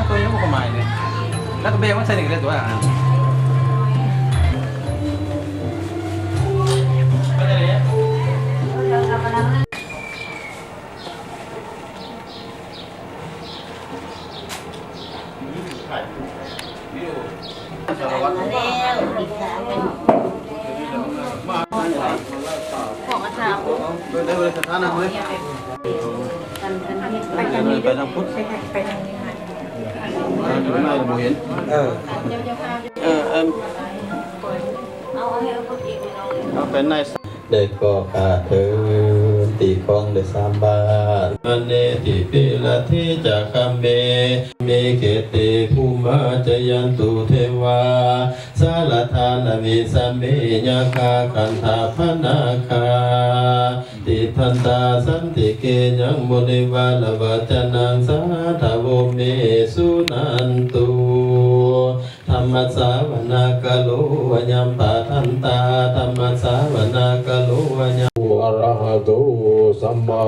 ຕົວນີ້ບໍ່ໝາຍນີ້ ແລ້ວກໍແບ່ງມາໃສ່ນີ້ກໍໄດ້ຕົວ. ໄປທາງພຸດ ໄປທາງພຸດ ເອີ ເອີ ເອີ ເອົາໄປໃນ ແລະກໍຂ້າເທີນ ຕີຄອງໄດ້ສາມບາດ. ມະເນຕິປິລະເທຈະຄະເມ ເມເຂເຕພູມາຈະຍັນຕຸເທວາ ສາລະທານະວິສະເມ ຍັກຂາຄັນທະພະນາຄາ ຕິດທັນຕາສັນຕິເກ ຍັງມຸນິວາລະວັດຈະນັງ ສາທະໂວເມ ສຸນັນຕຸ. ທຳມະສາວະນາກາໂລ ອະຍັມປະທັນຕາ ທຳມະສາວະນາກາໂລ ອະຍັມ ອະລະຫະໂຕ ສຳມາ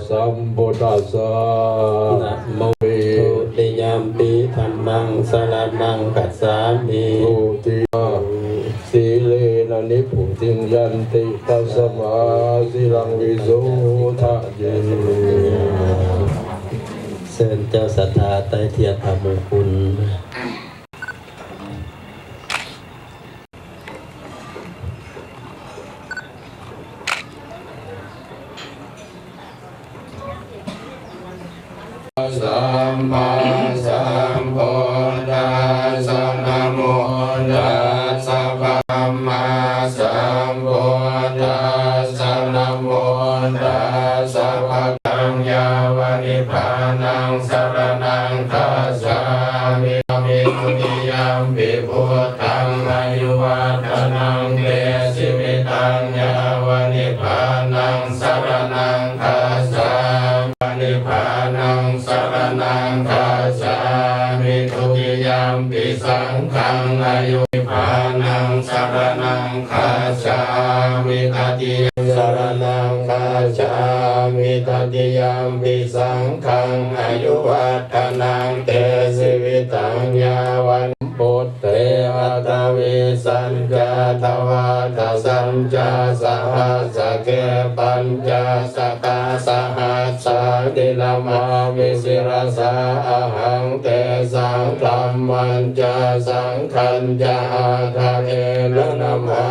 ສຳພຸດທັດສະ ນະໂມ ທຸຕິຍຳປິ ທຳມັງ ສະລະນັງ ຄັດສາມິ ທຸຕິຍະ ສີເລນະນິບພຸຕິງ ຍັນຕິ ຕັດສະມາ ສີລັງ ວິໂສທະເຍ. ເຊີນເຈົ້າສັດທາໄຕ້ທຽນພະມຸງຄຸນ. ສຳມາສຳພຸດທັດສະ ນະໂມຕັດສະ ພະ ສຳມາສຳພຸດທັດສະ ນະໂມຕັດສະ ພະ ຍັງ ຍາວະນິບພານັງ ສະລະນັງ ຄັດສາມິ ສາມິ ທຸຕິຍຳປິ ພຸດທັງ ອາຍຸວັດທະນັງ ເຕ ຊີວິຕັງ ຍາວະນິບພານັງ ສະລະນັງ ຄັດສາມິ ນິບພານັງ ສະລະນັງ ຄັດສາມິ ທຸຕິຍຳປິ ສັງ ຄັງ ອາຍຸ ນິບພານັງ ສະລະນັງ ຄັດສາມິ ຕະຕິຍະ ສະລະນັງ ຄັດສາມິ ຕະຕິຍຳປິ ສັງ ຄັງ ອາຍຸ ວັດທະນັງ ເຕ ຊີວິຕັງ ຍາວະ ປຸດເຕ ອັດຖະວິສະ ສັນຈາ ທະວາທະ ສັນຈາ ສະຫັດສະເກ ປັນຈາ ສະກະ ສະຫັດສາ ຕິ ນະມາມິ ສິລະສາ ອະຫັງ ເຕ ສັງ ທຳມັນຈາ ສັງຄັນຈາ ອັດຖະເທນະ ນະມາ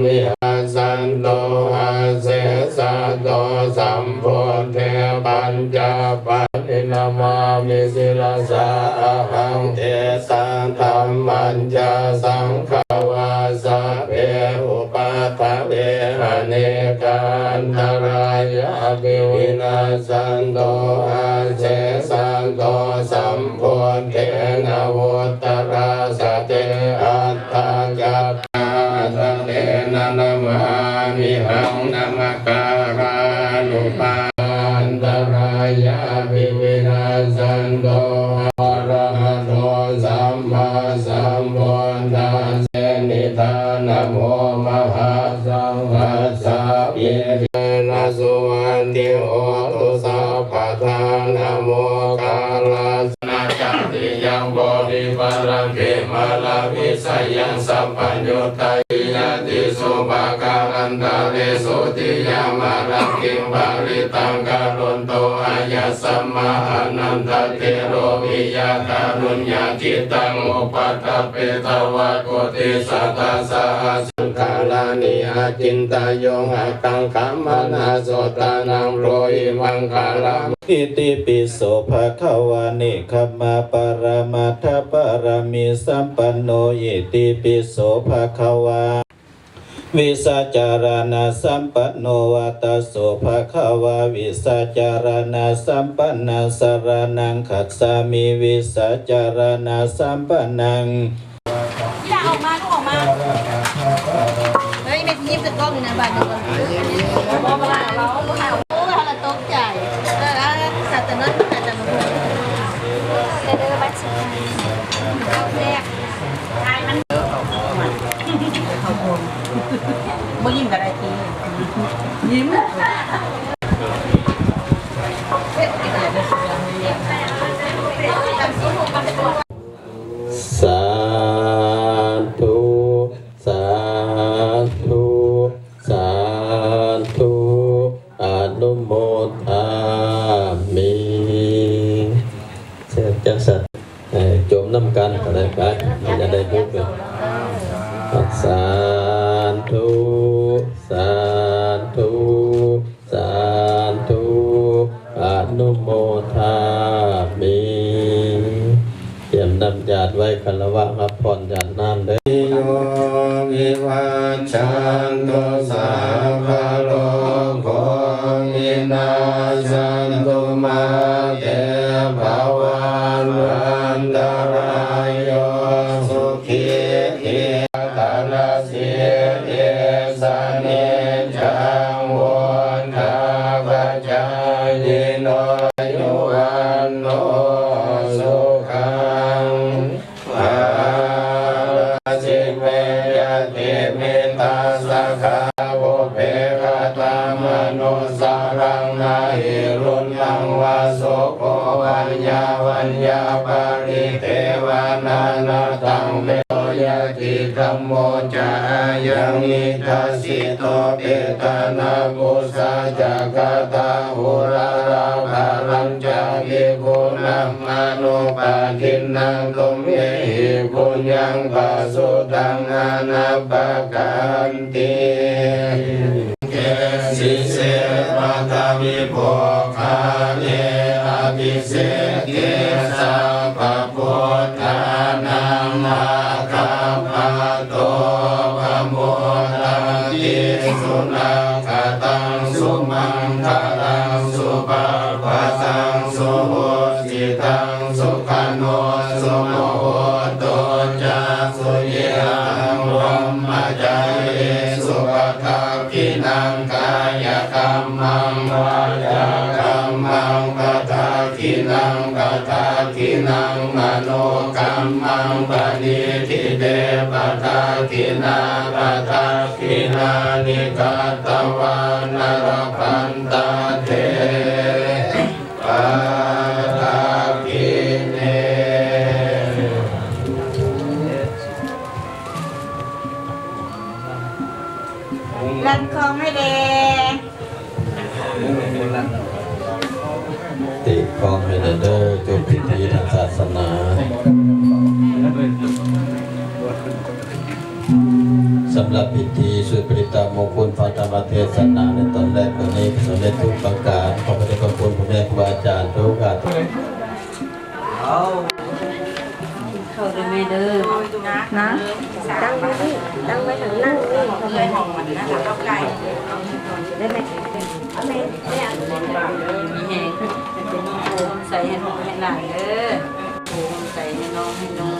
ມິ ຫັງ ສັນໂຕ ອາເສສະໂຕ ສຳໂພເທ ປັນຈາ ປາ ນິ ນະມາມິ ສິລະສາ ອະຫັງ ເຕ ສັງ ທຳມັນຈາ ສັງຄະວາ ສັບເພ ອຸປັດຖະເວ ອະເນກາ ອັນຕະລາຍາ ປິ ວິນາສ ສັນໂຕ ອາເສສະໂຕ ສຳໂພເທນະ ວຸດຕະຣາ ສະເຕ ອັດຖະກັດຖາ ອັດຖະເທນະ ນະມາມິຫັງ ນະມະກາຣານຸພາ ອັນຕະລາຍາ ປິ ວິນາສສັນໂຕ ອະລະຫະໂຕ ສຳມາສຳພຸດທັດສະ ເສນິທາ ນະໂມ ມະຫາ ສັງຫັດສາ ປິ ເຕນະ ສຸວັດທິໂຫຕຸ ສັບພະທາ ນະໂມ ກາລະ ນະຈະຕິຍັງ ໂພທິພາລັງ ເຂມາລະວິສະຍັງ ສັບພະຍຸດຕາ ຍະຕິ ສຸພະຄາລັນຕະເລ ໂສຕິຍາມາລັງ ຄິງປະລິຕັງ ກະໂລນໂຕ ອາຍັດສະມາ ອະນັນທະເຖໂລ ປິຍະກາລຸນຍະຈິດຕັງ ອຸປະຖະເປຕະວາ ໂກຕິສັດຖະສະຫັດສະ ສັງຂາລານິ ອະຈິນຕະໂຍ ອະກັງຂະມະນາ ໂສຕານັງ ໂລຫິມັງຄະລາ ອິຕິປິໂສ ພະຄະວາ ເນກຂະມະປະລະມັດຖະປາລະມີສຳປັນໂນ ອິຕິປິໂສ ພະຄະວາ ວິຊາຈາລະນະສຳປັນໂນ ວັດຕະໂສ ພະຄະວາ ວິຊາຈາລະນະສຳປັນນັງ ສະລະນັງ ຄັດສາມິ ວິຊາຈາລະນະສຳປັນນັງ อีหล่าออกมา ลูกออกมา เฮ้ย แม่ยิ้มใส่กล้องอยู่นะ บาทหนึ่งก่อน โอ้ย เราตกใจ เออ อ่ะ สาตะนนท์ สาตะนนท์ เด้อ บัดสุดท้าย เอาแซ่บ บ่ยิ้มก็ได้ที ยิ้ม เอ๊ะ กินอะไรเด้อ ตำซุป ຈັກຊັ້ນ ໃຫ້ຈົ່ມນຳກັນກໍໄດ້ໄປ ມັນຈະໄດ້ຮູ້ເປັນ ສາທຸ ສາທຸ ສາທຸ ອະນຸໂມທາມິ ຕຽມນ້ຳຢາດໄວ້ ຄາລະວະຮັບພອນຢາດນ້ຳເດີ້. ໂຍວິວັດຊັນຕຸ ສັບພະໂລໂກ ວິນາສະຕຸ ມາເຕ ພະວັດວັນຕະລາຍໂຍ ສຸຂີ ທີ ຕະລະ ສະເດ ສະນິຈຈັງ ວຸດທາປະຈາຍິໂນ ອາຍຸວັນໂນ ສຸຂັງ ພະລັງ ສິເມ ຍະຕິມິດຕາສະຂາ ປຸບເພ ຄະຕາມະນຸດສານັງ ນະຫິລຸນ ຍັງວາ ໂສໂກ ວັນຍາ ວັນຍາປະລິເທວະນາ ນະຕັງ ເປໂຕ ຍາຕິກຳໂມ ຈະອາຍັງ ນິດຖາສິໂຕ ເປຕານາປຸຊາ ຈາກະຕາ ອຸລາລາ ພະລັນຈາ ພິກຂຸນັງ ອະນຸປາທິນນັງ ຕຸມເມຫິ ປຸນຍັງ ປະສຸຕັງ ອະນັບປະການ ຕິ ເກ ສິເສ ປະຖະວິໂພຄາເລ ອະພິເສກເກ ສັບພະພຸດທານັງ ອາຄັບປະໂຕ ປະໂມທັນຕິ ສຸນາຄະຕັງ ສຸມັງຄະລັງ ສຸພະພະທັງ ສຸຫຸດ ສິຕັງ ສຸຂະໂນ ສຸໂມໂຫໂຕ ຈະ ສຸຍິຕັງ ພຣະມະຈາຣີ ສຸ ປະທັກ ກິນັງ ກາຍະກຳມັງ ວາຈາກຳມັງ ປະທັກກິນັງ ປະທັກກິນັງ ມະໂນກຳມັງ ປະນິທິເດ ປະທັກກິນາ ປະທັກກິນານິ ກະຕະວານະ ລະພັນຕາເຕ ປະທັກກິເນ. ລັນຄອງໃຫ້ແດ່ ຕິຄອງໃຫ້ແດ່ເດີ້ ຈົບພິທີທາງສາສະໜາ. ສຳລັບພິທີສວດປະລິດຕະມຸງຄຸນພະທຳມະເທສະນາໃນຕອນແລກວັນນີ້ ສຳເລັດທຸກປະການ. ຂໍພະເດດພະຄຸນພໍ່ແມ່ຄູອາຈານທຸກທ່ານ. ເຂົ້າເດີ້ແມ່ເດີ້ ນະ ຕັ້ງໄວ້ນີ້ ຕັ້ງໄວ້ທາງນັ້ນນີ້ ເອື້ອຍຂອງມັນນະ ເຂົ້າໄກ່ ໄດ້ໄໝ? ແມ່ ແມ່ ມີແຮງ ໃສ່ໃຫ້ລູກໃຫ້ຫຼານເດີ້ ໂອ້ ໃສ່ໃຫ້ນ້ອງໃຫ້ນ້ອງ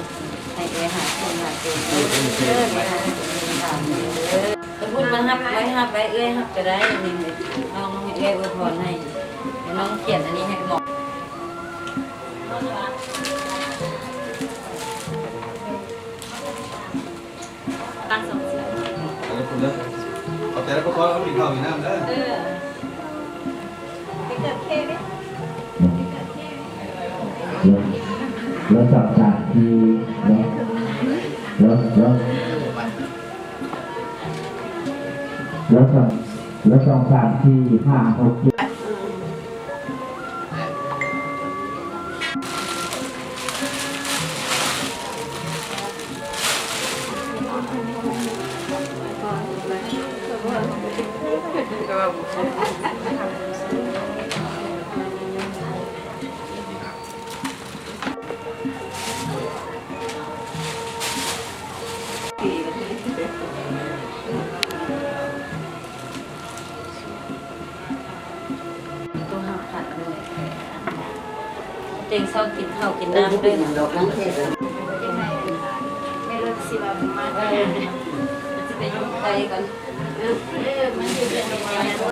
ໃຫ້ເອື້ອຍຫາເງິນຫາໂຕເດີ້ ແມ່ຫາເງິນຫາໂຕເດີ້. ເອົາບຸນມາຮັບໄວ້ ຮັບໄວ້ ເອື້ອຍຮັບກໍໄດ້ ນີ້ ນ້ອງໃຫ້ເອື້ອຍອວຍພອນໃຫ້ ໃຫ້ນ້ອງຂຽນອັນນີ້ໃຫ້ໝໍ. ຕັ້ງສອງເສືອ ເອົາເລີຍ ຂອບໃຈແລ້ວ ພໍ່ ກິນເຂົ້າກິນນ້ຳເດີ້ ເອີ ໄປເກີດເຄເດ້ ແລ້ວ ແລ້ວສອງ ສາມ ສີ່ ເນາະ ແລ້ວ ແລ້ວ ແລ້ວສອງ ແລ້ວສອງ ສາມ ສີ່ ຫ້າ ຫົກ ເຈັດ. ໂຕຫາພັດເລີຍ ເຕັງເຊົາກິນເຂົ້າກິນນ້ຳເດີ້ ແມ່ເລີກຊິວ່າບໍ່ມາ ເອີ ຊິໄປຢູ່ໄກກ່ອນ ເອີ ມັນຊິໄປຢູ່ໄກ.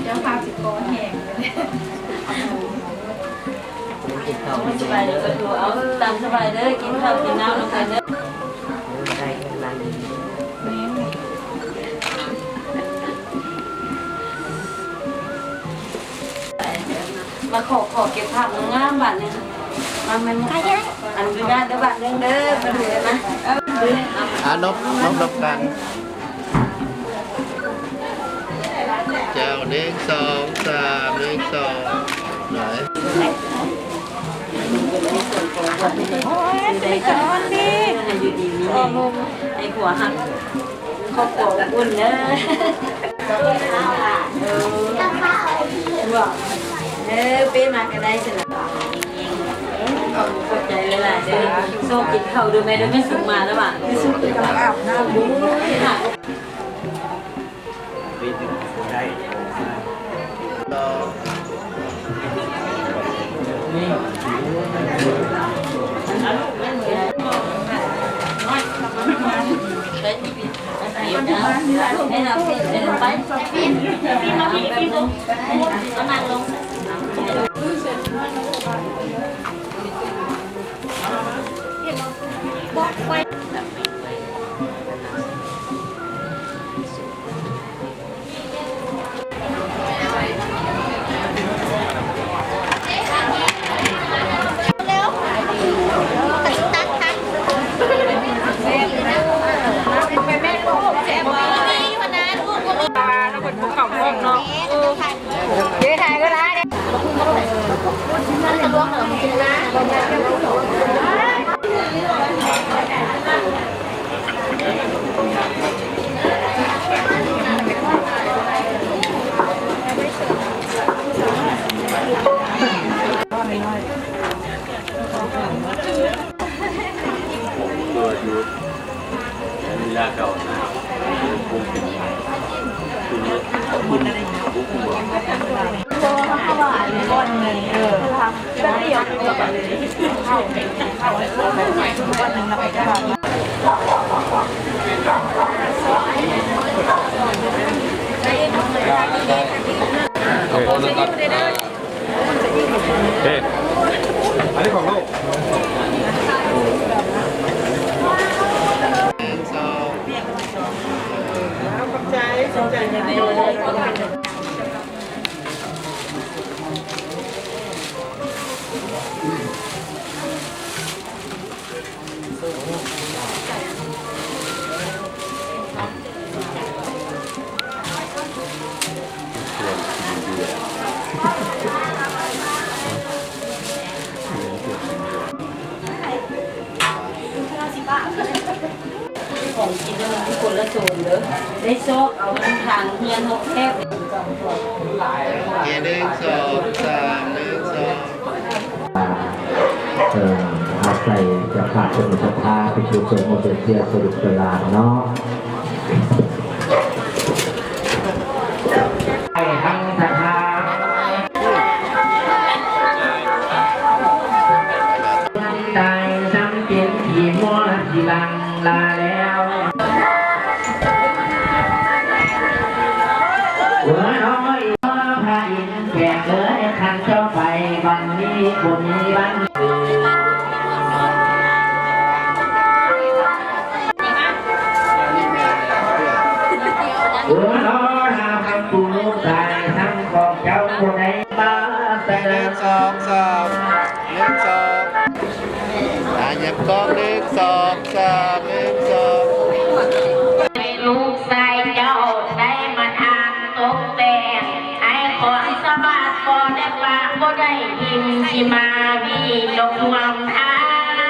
ເຈົ້າພາບຊິຄໍແຫ້ງ ສະບາຍດີ ເອົາຕາມສະບາຍເດີ ກິນເຂົ້າກິນນ້ຳນຳກັນເດີ. ມາຂໍ ຂໍເກັບພາບງາມບາດໜຶ່ງ ມາ ມາ ອັນອະນຸຍາດເດີບາດໜຶ່ງເດີ ມາເດີນະ. ອ່າ ນົບ ນົບ ນົບກັນ. ເຈົ້າ ໜຶ່ງ ສອງ ສາມ ໜຶ່ງ ສອງ ໜ້ອຍ. ໂອ້ຍ ສະບາຍດີ ຢູ່ດີມີແຮງ ໃຫ້ຜົວຮັກ ຄອບຄົວອົບອຸ່ນເດີ. ເອີ ເອີ ເປ້ມາກໍໄດ້ຊັ້ນນະ. ຂອບໃຈຫຼາຍໆເດີ. ໂຊກິນເຂົ້າເດີແມ່ເດີ ແມ່ສຸກມາແລ້ວຫວາ? ແມ່ສຸກກຳລັງອາບນ້ຳຢູ່. ຂອງກິນມັນຄົນລະໂຊນເດີ ໄດ້ຊອກເອົາທາງເຮືອນຮອບແຄບ. ໂອເຄ ໜຶ່ງ ສອງ ສາມ ໜຶ່ງ ສອງ. ເອີ ອາໄສຈາກພະສົງສະພາ ເປັນຜູ້ຊົງເອົາເປັນເຊື້ອສະລຸກສະຫຼານເນາະ ໃຫ້ທັງສະພາ ຕາຍຊ້ຳເປັນຂີ້ມໍລະຊິຫຼັ່ງລາແລ້ວ. ເອີ ນ້ອຍ ພະອິນແປກເອີຍ ຄັນເຈົ້າໄປວັນນີ້ບໍ່ມີວັນ ເອີ ນ້ອຍ ຖ້າຄຳປູລູກຕາຍ ທັງຂອງເຈົ້າບໍ່ໄດ້ມາແຕ່ ໜຶ່ງ ສອງ ສາມ ໜຶ່ງ ສອງ ອາ ຢ້ຽມກ້ອງ ໜຶ່ງ ສອງ ສາມ ໜຶ່ງ ສອງ. ລູກຊາຍເຈົ້າໄດ້ມາທາງຕົກແຕ່ງ ອ້າຍຂອງສະບາດບໍ່ໄດ້ປະບໍ່ໄດ້ຖິ້ມ ຊິມາວີລົງຮ່ວມທາ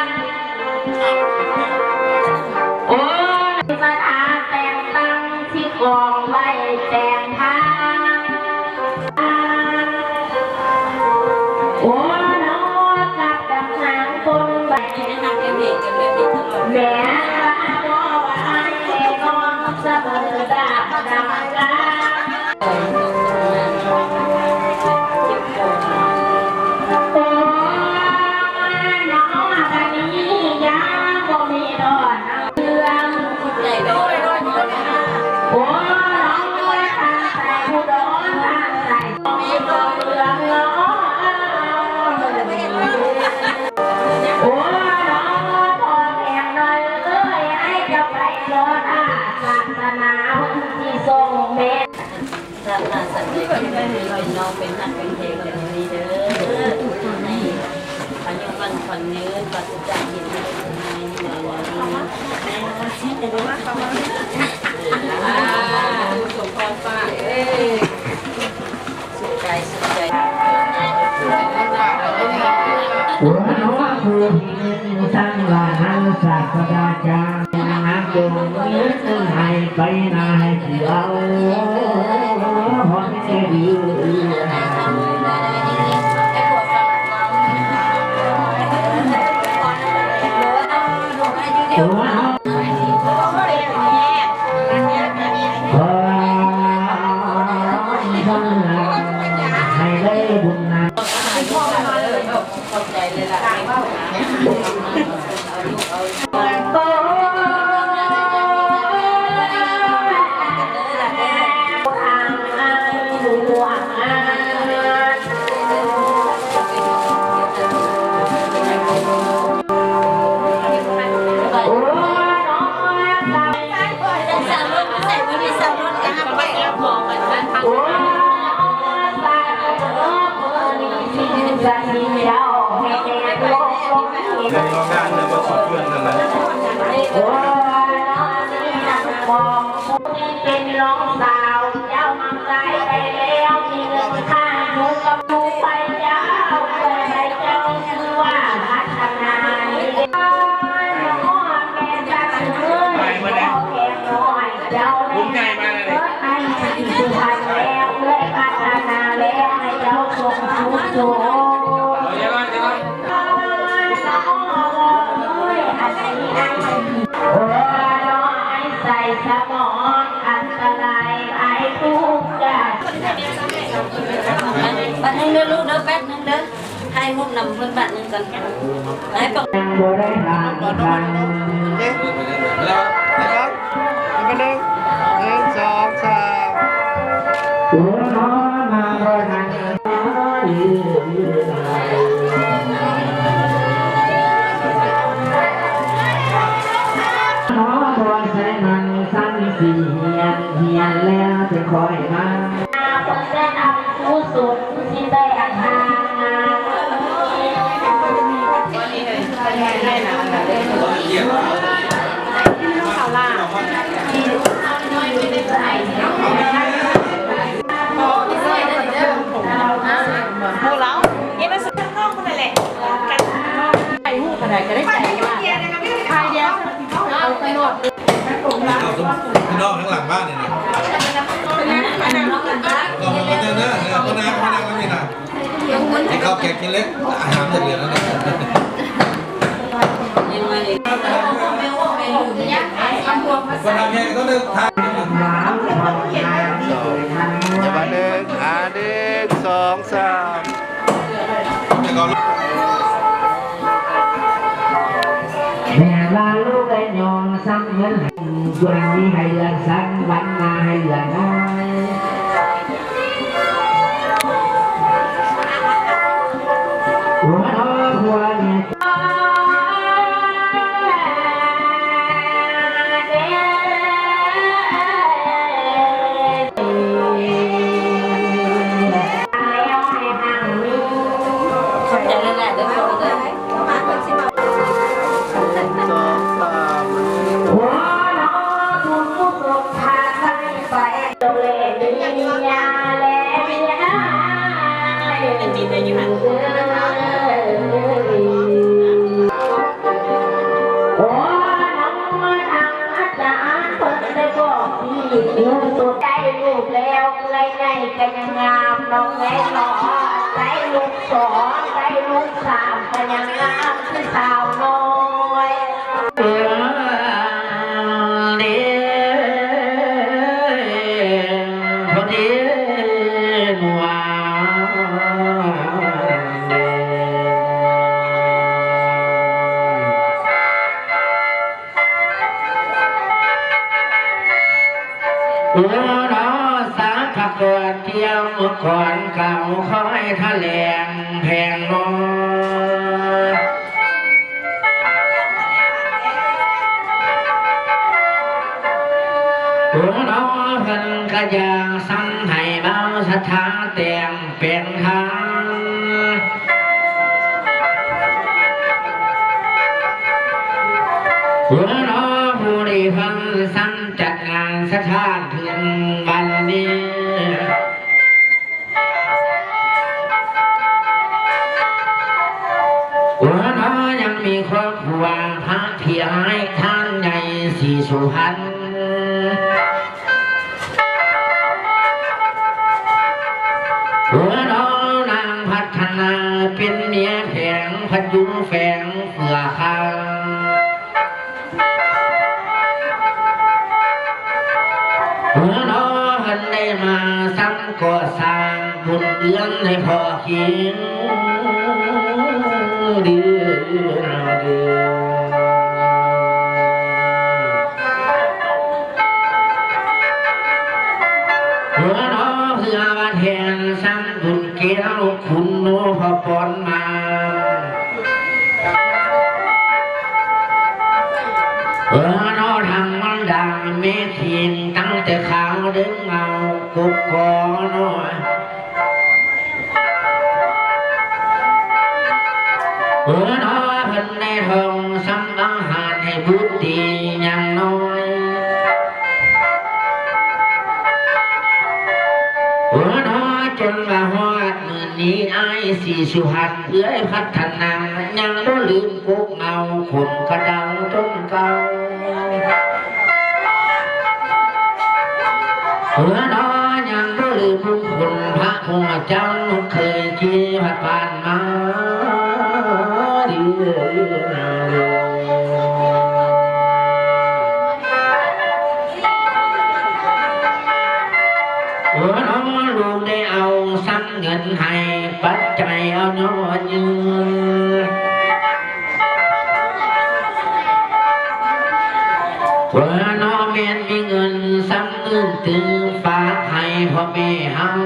ງ ໂອ້ ສະຖາແຕ່ງຕັ້ງ ຊິກອງໄວ້ແຕ່ງທາງ ໂອ້ ນອກກັບກັບນາງຄົນໃໝ່ ແມ່ນວ່າບໍ່ວ່າອ້າຍແຕ່ນ້ອງສະເໝີດາບດຳກາ ໂອ້ ນອກບັດນີ້ຍັງບໍ່ມີດອກ ເລື່ອງ ໂອ້ ນ້ອງເອີຍ ທາງໃສຜູ້ດອນ ທາງໃສ ນ້ອງເອີຍ ເລື່ອງ ນ້ອງເອີຍ. ຜູ້ທີ່ໜຶ່ງ ທັງຫຼາຍ ສາດສະດາຈານ ນັກດົນໃຫ້ໄປນາໃຫ້ເຂົາ ຮອດເທື່ອ ເປັນນ້ອງສາວເຈົ້າ ມັກຕາຍໄປແລ້ວ ມີເງິນຄ່າຢູ່ກັບລູກໄປເຈົ້າ ໄປໃຫ້ເຈົ້າຊື່ວ່າພັດທະນານີ້ ແມ່ນສັດເອີຍ ພໍ່ແກ່ນ້ອຍເຈົ້າແມ່ນເກີດໃຫ້ສຸພັນແລ້ວ ເອື້ອຍພັດທະນາແລ້ວ ໃຫ້ເຈົ້າສົມສູ່ໂຕ. ໂອ້ຍ ອັນນີ້ ອັນນີ້ ໂອ້ຍ ນ້ອງໄອ້ໃສ່ສະໝອງ ອັນຕະລາຍຫຼາຍທຸກຢ່າງ. ບັດໜຶ່ງເດີລູກເດີ ແປັບໜຶ່ງເດີ ຖ່າຍຮູບນຳເພິ່ນບັດໜຶ່ງກ່ອນ ໃຫ້ປະ ຍັງບໍ່ໄດ້ທານອີກຄັ້ງ. ໜຶ່ງ ໜຶ່ງ ສອງ ສາມ ໂອ້ ນ້ອງມາບໍ່ທັນ. ຂໍພອນໃສ່ມັນສັງສີຮຽນ ຮຽນແລ້ວຈະຄ່ອຍມາ. ຖ່າຍຮູບກໍໄດ້ ກໍໄດ້ໃຈວ່າຖ່າຍແລ້ວເອົາຕະຫຼອດ. ພີ່ນ້ອງທາງຫຼັງບ້ານນີ້ນະ ກໍມາເດີ ມານັ່ງ ມານັ່ງແລ້ວນີ້ນະ ກິນເຂົ້າແກງກິນເລັກ ອາຫານຈາກເຮືອນນັ້ນນະ ຄົນທຳແຮງກໍເດີນທາງ ເດີນມາເດີ ອາ ໜຶ່ງ ສອງ ສາມ. ແມ່ວ່າລູກໄດ້ຍ້ອນສັງເງິນ ຊ່ວງນີ້ໃຫ້ເດືອນສັງ ວັນໜ້າໃຫ້ເດືອນນ້ອຍ ຫົວເນາະ ຫົວເນາະ. ຂອບໃຈຫຼາຍໆເດີພໍ່ເດີ. ສອງ ສາມ ຫົວເນາະ ຜູ້ສົບພາໃສ່ໄປ ເຈົ້າແລະເມຍແລະເມຍອ້າຍ ເປັນຈີນໄດ້ຢູ່ຫັ້ນ. ໂອ້ ນ້ອງທາງອາຈານເພິ່ນໄດ້ບອກທີ່ຢູ່ສຸດ ໄດ້ລູກແລ້ວເອື້ອຍໃຫຍ່ກໍຍັງງາມ ນ້ອງເອີຍເນາະ ໄດ້ລູກສອງ ໄດ້ລູກສາມ ກໍຍັງງາມຄືສາວນ້ອຍ. ເອີ ເດ້ ພໍດີມ່ວນເດ້. ໂອເນາະ ສາພະກອດທ່ຽວກ່ອນກ່າວ ຂໍໃຫ້ທະແຫຼງແພງເນາະ. ໂອເນາະ ເພິ່ນກະຢາກສັ່ງໃຫ້ບ່າວສັດທາແຕ່ງ ເປັນທາງ ເພື່ອລໍຜູ້ທີ່ເພິ່ນສັນຈັດງານສະຖານເພິ່ນວັນນີ້. ຍັງມີຄອບຄົວພະທີ່ອ້າຍທ່ານໃຫຍ່ສີສຸພັນ ເອີ ນາງພັດທະນາເປັນເມຍແຂວງພັດຍຸງແຂວງເຟືອຄາ ເອີ ເນາະ ເພິ່ນໄດ້ມາສ້າງກໍ່ສ້າງບຸນເຮືອນໃຫ້ພໍ່ຄິງ ເອີ ເນາະ ເພື່ອວ່າແທນສ້າງບຸນແກ້ວຄຸນໂນພະປອນມາ ເອີ ເນາະ ທັງບັນດາແມ່ຄີງ ຕັ້ງແຕ່ຂາວເດີງເງົາກົກກໍເນາະ ເອີ ເນາະ ເພິ່ນໄດ້ທອງສຳອາຫານໃຫ້ບຸດດີຢ່າງນ້ອຍ ເອີ ເນາະ ຈົນວ່າຮອດມື້ນີ້ ອ້າຍສີສຸພັນ ເອື້ອຍພັດທະນາ ຍັງບໍ່ລືມກົກເງົາຂົນກະເດົາຕົ້ນເກົ່າ ເອີ ເນາະ ຍັງບໍ່ລືມບຸນຄຸນພະພຸດທະເຈົ້າ ເຄີຍທີ່ຜ່ານມາ ເອີ ເອີ ເນາະ ລູກໄດ້ເອົາຊ້ຳເງິນໃຫ້ປັດໄຈເອົາເນາະ ເອີ ເນາະ ແມ່ນມີເງິນຊ້ຳ ເງິນຕື່ມຝາກໃຫ້ພໍ່ແມ່ເຮົາ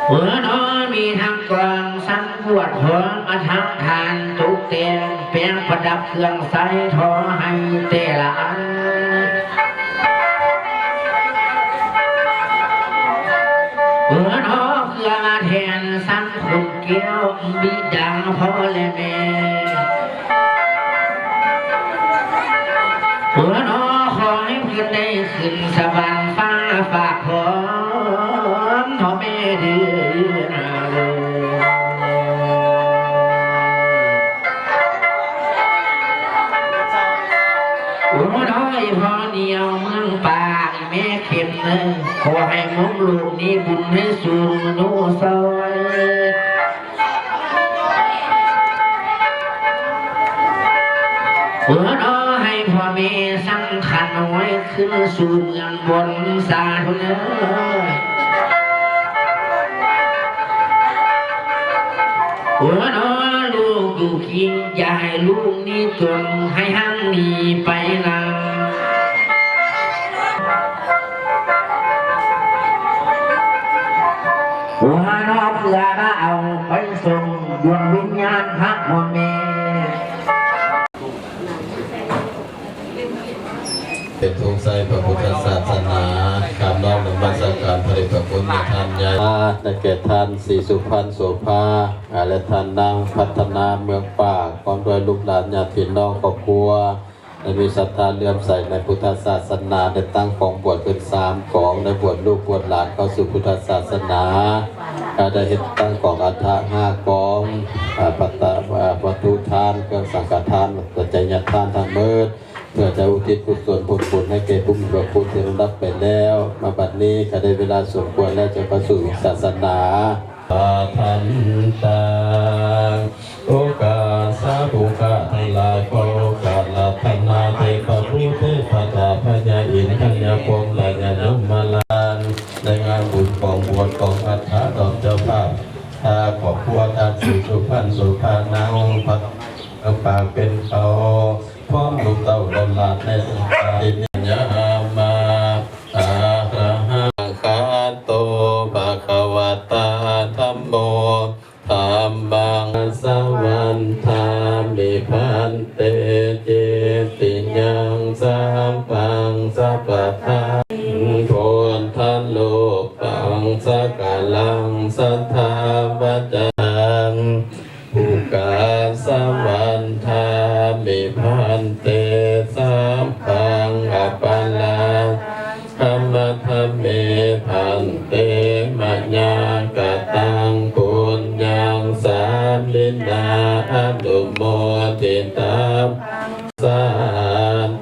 ເອີ ເນາະ ມີທັງກອງຊ້ຳ ບວດພ້ອມອະຖະທານ ຕົກແຕ່ງແປງປະດັບເຄື່ອງໃຊ້ ຂໍໃຫ້ແຕ່ລະອັນ ເອີ ເນາະ ເພື່ອມາແທນສັງຄຸນແກ້ວ ບິດາພໍ່ ແລະ ແມ່ ເອີ ເນາະ ຂໍໃຫ້ເພິ່ນໄດ້ຂຶ້ນສະຫວັນຟ້າ ຝາກຂອງພໍ່ແມ່ເດີ ໂອ້ ນ້ອຍພໍ່ໜຽວເມືອງປາກ ແມ່ເຂັມເອີຍ ຂໍໃຫ້ມົມລູກມີບຸນໃຫ້ສູງໂນຊອຍ ເອີ ຂໍໃຫ້ພໍ່ແມ່ສັງຂະນ້ອຍ ຂຶ້ນສູ່ເມືອງບົນສາທຸເດີ ເອີ ເນາະ ລູກຢູ່ຄີ ຢ່າໃຫ້ລູກນີ້ຈົນ ໃຫ້ຮັ່ງມີໄປນາ ເອີ ເນາະ ເພື່ອມາເອົາໄປສົ່ງດວງວິນຍານພະພໍ່ແມ່ ເປັນທຸງໄຊພະພຸດທະສາສະໜາ ກາບນ້ອມນະມັດສະການພະເດດພະຄຸນແມ່ທ່ານໃຫຍ່ ໄດ້ແກ່ທ່ານ ສີສຸພັນ ໂສພາ ແລະ ທ່ານນາງ ພັດທະນາ ເມືອງປາກ ພ້ອມດ້ວຍລູກຫຼານຍາດພີ່ນ້ອງຄອບຄົວ ໄດ້ມີສັດທາເຫຼື້ອມໃສໃນພຸດທະສາສະໜາ ໄດ້ຕັ້ງກອງບວດຂຶ້ນສາມກອງ ໄດ້ບວດລູກບວດຫຼານເຂົ້າສູ່ພຸດທະສາສະໜາ ໄດ້ເຮັດຕັ້ງກອງອັດຖະຫ້າກອງ ອາ ປະຕະ ອາ ວັດຖຸທານ ເຄື່ອງສັງຄະທານ ປັດໄຈຍະທານທັງໝົດ ເພື່ອຈະອຸທິດກຸສົນຜົນບຸນໃຫ້ແກ່ຜູ້ມີພະຄຸນທີ່ລ່ວງລັບໄປແລ້ວ ມາບັດນີ້ກໍໄດ້ເວລາສົມຄວນແລ້ວ ຈະເຂົ້າສູ່ສາສະໜາ ທັນຕັງ ໂອກາສາ ຜູ້ຂ້າທັງຫຼາຍ ຂໍໂອກາດອາລາທະນາເທບະພູ ເທບະດາ ພະຍາອິນ ພະຍາພົມ ແລະ ຍາຍົມມະລາດ ໃນງານບຸນກອງບວດກອງອັດຖະ ດອກເຈົ້າພາບ ພາຄອບຄົວທ່ານ ສີສຸພັນ ໂສພາ ນາງພັດ ເອົາປາກເປັນເຂົາ ພ້ອມລູກເຕົ້າຫຼານໃນສັງຄະຕິຍາມາ ອະລະຫັງ ຄະໂຕ ພະຄະວະຕາ ທຳໂມ ທຳມັງ ສະວັນທາມິ ພັນເຕ ເຈຕິຍັງ ສະພັງ ສະປະທັງ ພຸດທະຮູປັງ ສະກະລັງ ສັດທາວະຈາ ອຸກາສະວັນທາມິ ພັນເຕ ສະພັງ ອະປະລາທັງ ຂະມະທະເມ ພັນເຕ ມະຍາກະຕັງ ນາອະນຸໂມທິຕັງ ສາ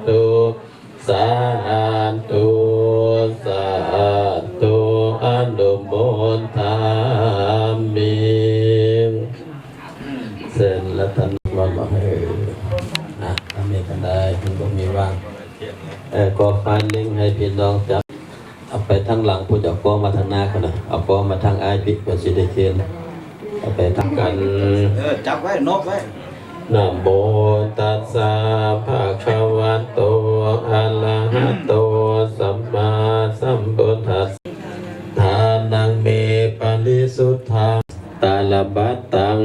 ທຸ ສາທຸ ສາທຸ ອະນຸໂມທາມິ ເຊີນລັດຖະນາ ເອີ ອ່ະ ອັນນີ້ກໍໄດ້ ມັນບໍ່ມີວ່າງ ເອີ ກໍຝາກລິ້ງໃຫ້ພີ່ນ້ອງຈັບ ເອົາໄປທາງຫຼັງພຸ້ນ ເອົາກ້ອງມາທາງໜ້າພຸ້ນນະ ເອົາກ້ອງມາທາງອ້າຍພີ້ ເພິ່ນຊິໄດ້ເຫັນ ເອົາໄປທາງກັນ ເອີ ຈັບໄວ້ ນົບໄວ້. ນະໂມຕັດສະ ພະຄະວະໂຕ ອະລະຫະໂຕ ສຳມາສຳພຸດທັດສະ ທານັງ ເມ ປະລິສຸດທັງ ຕາລະບັດຕັງ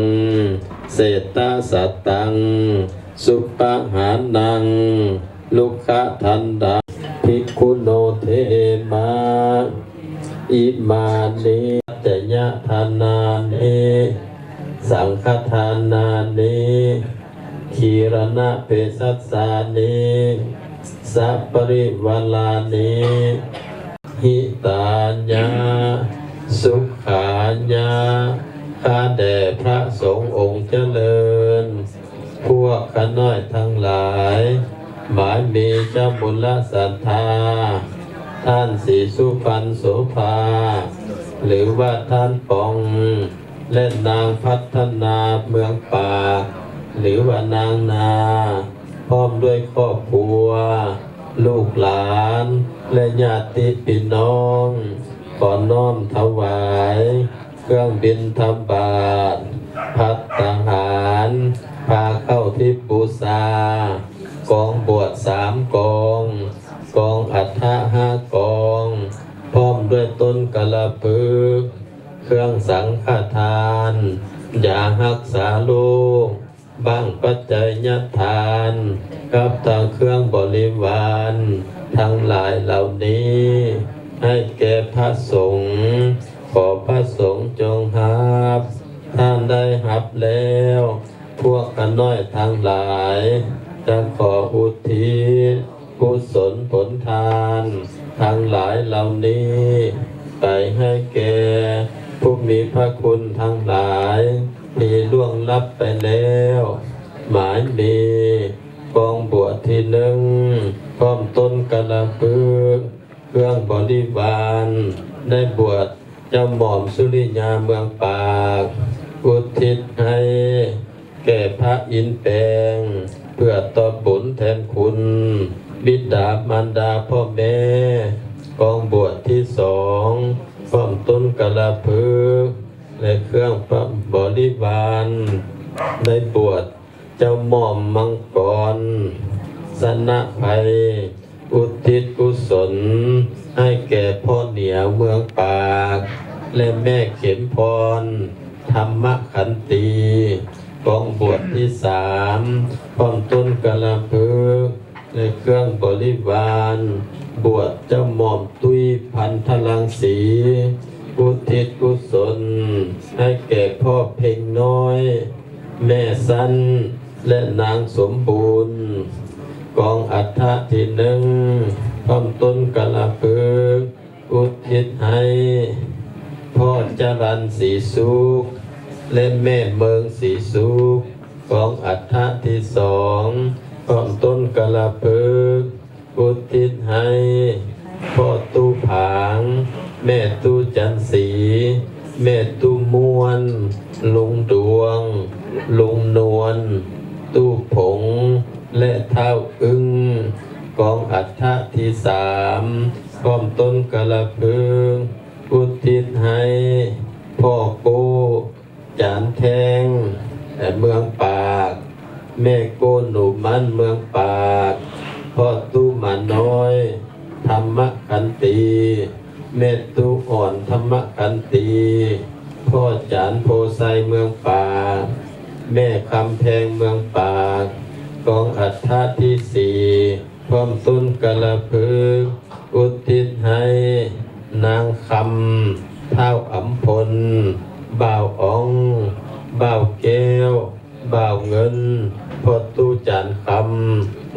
ເສຕະສະຕັງ ສຸປະຫານັງ ລຸກຂະທັນດາ ພິກຂຸໂນ ເທມະ ອິມານິ ປັດຈະຍະທານານິ ສັງຄະທານານິ ຄີລະນະເພສັດສານິ ສະປະລິວາລານິ ຫິຕາຍະ ສຸຂາຍະ ຂ້າແດ່ພະສົງອົງຈະເລີນ ພວກຂ້ານ້ອຍທັງຫຼາຍ ໝາຍມີເຈົ້າບຸນລະສັດທາ ທ່ານສີສຸພັນໂສພາ ຫຼືວ່າທ່ານປອງ ແລະ ນາງພັດທະນາເມືອງປາກ ຫຼືວ່ານາງນາ ພ້ອມດ້ວຍຄອບຄົວ ລູກຫຼານ ແລະ ຍາດຕິພີ່ນ້ອງ ຂໍນ້ອມຖວາຍ ເຄື່ອງບິນທະບາດ ພັດຕາຫານ ຜ້າເຂົ້າທິບບູຊາ ກອງບວດສາມກອງ ກອງອັດຖະຫ້າກອງ ພ້ອມດ້ວຍຕົ້ນກາລະພຶກ ເຄື່ອງສັງຄະທານ ຢາຮັກສາໂລກ ບັ້ງປັດໄຈຍະທານ ກັບທັງເຄື່ອງບໍລິວານທັງຫຼາຍເຫຼົ່ານີ້ ໃຫ້ແກ່ພະສົງ ຂໍພະສົງຈົ່ງຮັບ ທ່ານໄດ້ຮັບແລ້ວ ພວກຂ້ານ້ອຍທັງຫຼາຍ ຈະຂໍອຸທິດ ກຸສົນຜົນທານທັງຫຼາຍເຫຼົ່ານີ້ ໄປໃຫ້ແກ່ຜູ້ມີພະຄຸນທັງຫຼາຍທີ່ລ່ວງລັບໄປແລ້ວ ໝາຍມີກອງບວດທີໜຶ່ງ ພ້ອມຕົ້ນກາລະພຶກ ເຄື່ອງບໍລິວານ ໄດ້ບວດ ເຈົ້າໝອມສຸລິຍາເມືອງປາກ ອຸທິດໃຫ້ແກ່ພະອິນແປງ ເພື່ອຕອບບຸນແທນຄຸນ ບິດາມານດາພໍ່ແມ່ ກອງບວດທີສອງ ພ້ອມຕົ້ນກາລະພຶກ ແລະ ເຄື່ອງປະບໍລິວານ ໄດ້ບວດ ເຈົ້າໝອມມັງກອນ ຊະນະໄພ ອຸທິດກຸສົນໃຫ້ແກ່ພໍ່ໜຽວເມືອງປາກ ແລະ ແມ່ເຂັມພອນ ທຳມະຂັນຕີ ກອງບວດທີສາມ ພ້ອມຕົ້ນກາລະພຶກ ແລະ ເຄື່ອງບໍລິວານ ບວດເຈົ້າໝອມຕຸ້ຍ ພັນທະລັງສີ ອຸທິດກຸສົນໃຫ້ແກ່ພໍ່ເພັງນ້ອຍ ແມ່ຊັ້ນ ແລະ ນາງສົມບູນ ກອງອັດຖະທີໜຶ່ງ ພ້ອມຕົ້ນກາລະພຶກ ອຸທິດໃຫ້ພໍ່ຈະລັນສີສຸກ ແລະ ແມ່ເມີງສີສຸກ ກອງອັດຖະທີສອງ ພ້ອມຕົ້ນກາລະພຶກ ອຸທິດໃຫ້ພໍ່ຕູ້ຜາງ ແມ່ຕູ້ຈັນສີ ແມ່ຕູ້ມ່ວນ ລຸງດວງ ລຸງນວນ ຕູ້ຜົງ ແລະ ທ້າວອຶ້ງ ກອງອັດຖະທີສາມ ພ້ອມຕົ້ນກາລະພຶກ ອຸທິດໃຫ້ພໍ່ໂກ້ ຈານແທງ ເມືອງປາກ ແມ່ໂກ້ໜູມັນ ເມືອງປາກ ພໍ່ຕູ້ໝານ້ອຍ ທຳມະຂັນຕີ ແມ່ຕູ້ອ່ອນ ທຳມະຂັນຕີ ພໍ່ຈານໂພໄຊ ເມືອງປາກ ແມ່ຄຳແພງ ເມືອງປາກ ກອງອັດຖະທີສີ່ ພ້ອມຕົ້ນກາລະພຶກ ອຸທິດໃຫ້ນາງຄຳ ທ້າວອຳພົນ ບ່າວອອງ ບ່າວແກ້ວ ບ່າວເງິນ ພໍ່ຕູ້ຈານຄຳ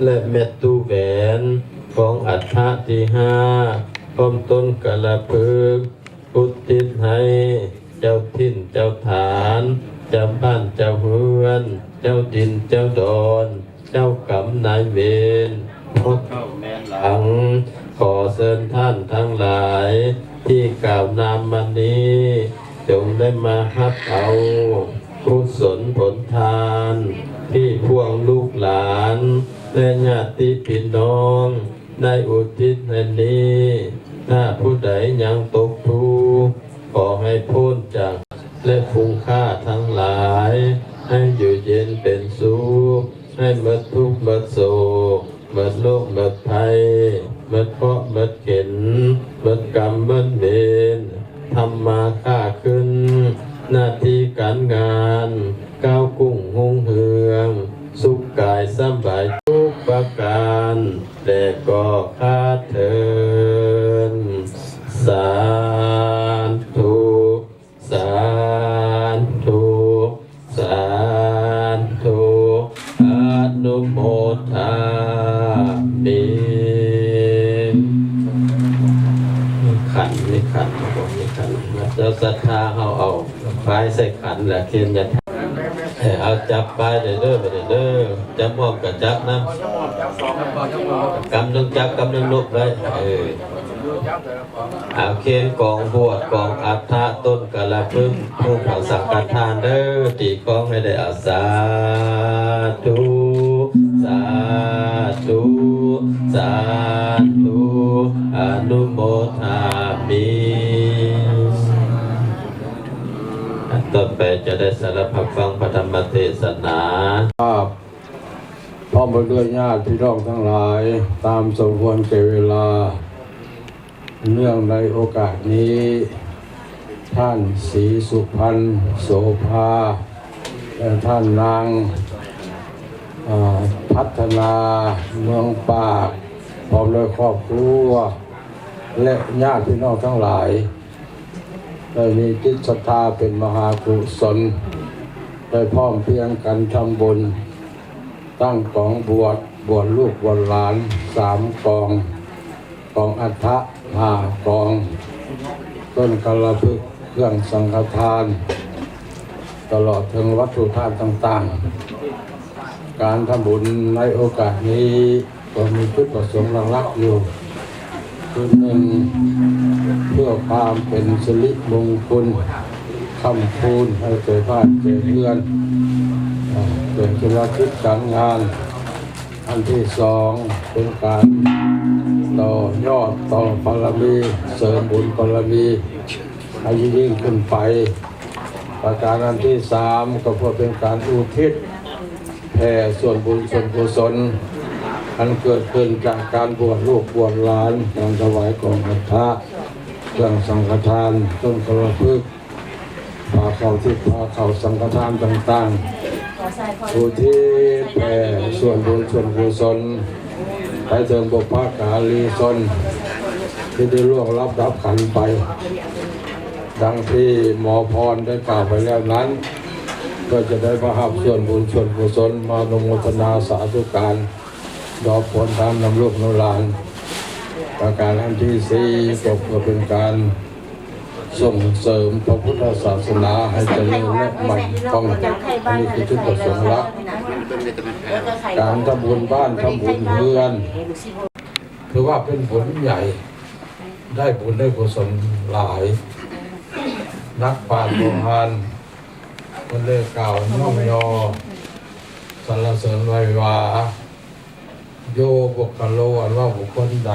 ແລະ ແມ່ຕູ້ແຫວນ ກອງອັດຖະທີຫ້າ ພ້ອມຕົ້ນກາລະພຶກ ອຸທິດໃຫ້ເຈົ້າຖິ່ນເຈົ້າຖານ ເຈົ້າບ້ານເຈົ້າເຮືອນ, ເຈົ້າດິນເຈົ້າດອນ, ເຈົ້າກຳນາຍເວນ, ພໍ່ເຖົ້າແມ່ຫຼັງ, ຂໍເຊີນທ່ານທັງຫຼາຍທີ່ກ່າວນາມມານີ້ ຈົ່ງໄດ້ມາຮັບເອົາກຸສົນຜົນທານ ທີ່ພວກລູກຫຼານ ແລະ ຍາດຕິພີ່ນ້ອງ ໄດ້ອຸທິດໃຫ້ນີ້. ຖ້າຜູ້ໃດຍັງຕົກທຸກ ຂໍໃຫ້ພົ້ນຈາກ ແລະ ຝູງຂ້າທັງຫຼາຍ ໃຫ້ຢູ່ເຢັນເປັນສຸກ, ໃຫ້ໝົດທຸກໝົດໂສກ, ໝົດໂລກໝົດໄພ, ໝົດເຄາະໝົດເຂັນ, ໝົດກຳໝົດເວນ, ທຳມາຄ້າຂຶ້ນ, ໜ້າທີ່ການງານ ກ້າວກຸ້ງຮຸ່ງເຮືອງ, ສຸກກາຍສຳບາຍທຸກປະການ ແລະກໍຂ້າເທີນ. ສາທຸ ສາທຸ ສາທຸ ອະນຸໂມທາມິ. ຂັນ ມີຂັນບໍ່? ມີຂັນ. ເຈົ້າສັດທາເຮົາເອົາປາຍໃສ່ຂັນ ແລ້ວເຄນຍາ ເອີ ເອົາຈັບປາຍເດີ ເດີ ບາດນີ້ເດີ. ຈຳໝອກກະຈັບນຳ ກຳໜຶ່ງຈັບ ກຳໜຶ່ງລຸກໄວ້. ເອີ ເອົາເຄນກອງບວດ ກອງອັດຖະ ຕົ້ນກາລະພຶກ ພູມເຜົາສັງຄະທານເດີ ຕີຄອງໃຫ້ໄດ້. ເອົາ ສາທຸ ສາທຸ ສາທຸ ອະນຸໂມທາມິ. ຕໍ່ໄປຈະໄດ້ສະດັບຮັບຟັງພະທຳມະເທດສະໜາ ພ້ອມດ້ວຍຍາດພີ່ນ້ອງທັງຫຼາຍ ຕາມສົມຄວນແກ່ເວລາ. ເນື່ອງໃນໂອກາດນີ້ ທ່ານ ສີສຸພັນ ໂສພາ ແລະ ທ່ານນາງ ເອີ ພັດທະນາ ເມືອງປາກ ພ້ອມດ້ວຍຄອບຄົວ ແລະ ຍາດພີ່ນ້ອງທັງຫຼາຍ ໄດ້ມີຈິດສັດທາເປັນມະຫາກຸສົນ ໄດ້ພ້ອມພຽງກັນທຳບຸນ ຕັ້ງກອງບວດ ບວດລູກບວດຫຼານສາມກອງ, ກອງອັດຖະຫ້າກອງ, ຕົ້ນກາລະພຶກ, ເຄື່ອງສັງຄະທານ ຕະຫຼອດເຖິງວັດຖຸທານຕ່າງໆ. ການທຳບຸນໃນໂອກາດນີ້ ກໍມີຈຸດປະສົງຫຼັກໆຢູ່ ຄື ໜຶ່ງ ເພື່ອຄວາມເປັນສິລິມົງຄຸນຄ້ຳຄູນໃຫ້ແກ່ບ້ານແກ່ເຮືອນ ແກ່ທຸລະກິດການງານ. ອັນທີສອງ ເປັນການຕໍ່ຍອດຕໍ່ບາລະມີ ເສີມບຸນບາລະມີໃຫ້ຍິ່ງຂຶ້ນໄປ. ປະການອັນທີສາມ ກໍເພື່ອເປັນການອຸທິດ ແຜ່ສ່ວນບຸນສ່ວນກຸສົນ ອັນເກີດຂຶ້ນຈາກການບວດລູກບວດຫຼານ, ການຖວາຍກອງອັດຖະ, ເຄື່ອງສັງຄະທານ, ຕົ້ນກາລະພຶກ, ຜ້າເຂົ້າທິດ, ຜ້າເຂົ້າສັງຄະທານຕ່າງໆ, ອຸທິດແຜ່ສ່ວນບຸນສ່ວນກຸສົນ ໄປເຖິງບຸບພະກາລີຊົນ ທີ່ໄດ້ລ່ວງລັບດັບຂັນໄປ. ດັ່ງທີ່ໝໍພອນໄດ້ກ່າວໄປແລ້ວນັ້ນ, ເພື່ອຈະໄດ້ມາຮັບສ່ວນບຸນສ່ວນກຸສົນ, ມາອະນຸໂມທະນາສາທຸການ ດອກຜົນທານນຳລູກນຳຫຼານ. ປະການອັນທີສີ່ ກໍເພື່ອເປັນການສົ່ງເສີມພະພຸດທະສາສະໜາໃຫ້ຈະເລີນ ແລະ ໝັ້ນຄົງ. ອັນນີ້ຄືຈຸດປະສົງຫຼັກ. ການທຳບຸນບ້ານ, ທຳບຸນເຮືອນ ຖືວ່າເປັນບຸນໃຫຍ່, ໄດ້ບຸນໄດ້ກຸສົນຫຼາຍ. ນັກປານໂບຮານເພິ່ນໄດ້ກ່າວຍ້ອງຍໍສັນລະເສີນໄວ້ວ່າ ໂຍບຸກຄະໂລ ອັນວ່າບຸກຄົນໃດ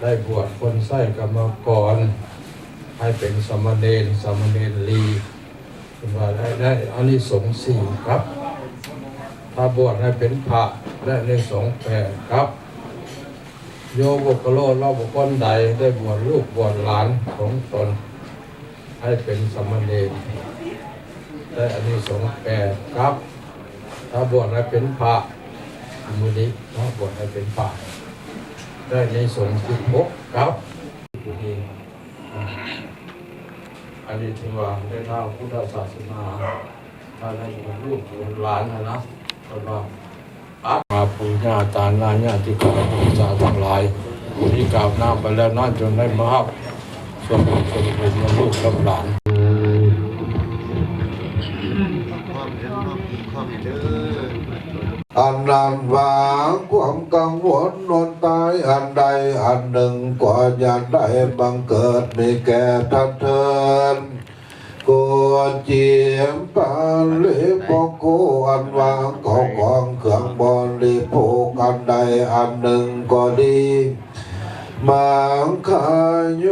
ໄດ້ບວດຄົນໃຊ້ກຳມະກອນໃຫ້ເປັນສາມະເນນ, ສາມະເນນລີ ເພິ່ນວ່າໄດ້ ໄດ້ອານິສົງສີ່ກັບ. ຖ້າບວດໃຫ້ເປັນພະ ໄດ້ອານິສົງແປດກັບ. ໂຍບຸກຄະໂລ ເວົ້າບຸກຄົນໃດໄດ້ບວດລູກບວດຫຼານຂອງຕົນໃຫ້ເປັນສາມະເນນ ໄດ້ອານິສົງແປດກັບ. ຖ້າບວດໃຫ້ເປັນພະ ມື້ນີ້ເນາະ ບວດໃຫ້ເປັນພະ ໄດ້ອານິສົງສິບຫົກກັບ. ອັນນີ້ຖືວ່າໃນທາງພຸດທະສາສະໜາ ຖ້າໄດ້ບຸກລູກບຸກຫຼານຫັ້ນນະ ເພິ່ນວ່າ ອາ ປູ່ຍ່າຕານາຍາຕິການ ພວກສາທັງຫຼາຍ ທີ່ກ່າວນາມໄປແລ້ວນັ້ນ ຈົ່ງໄດ້ມາຮັບສ່ວນບຸນສ່ວນກຸສົນນຳລູກນຳຫຼານ. ອັນນັ້ນວ່າຄວາມກັງວົນນອນຕາຍອັນໃດອັນໜຶ່ງ ກໍຢ່າໄດ້ບັງເກີດມີແກ່ທ່ານເທີ້ນ. ໂກດເຈມປາລິໂພໂຄ ອັນວ່າເຂົ້າຂອງເຄື່ອງບໍລິໂພກອັນໃດອັນໜຶ່ງກໍດີ ມັງຄະໂຍ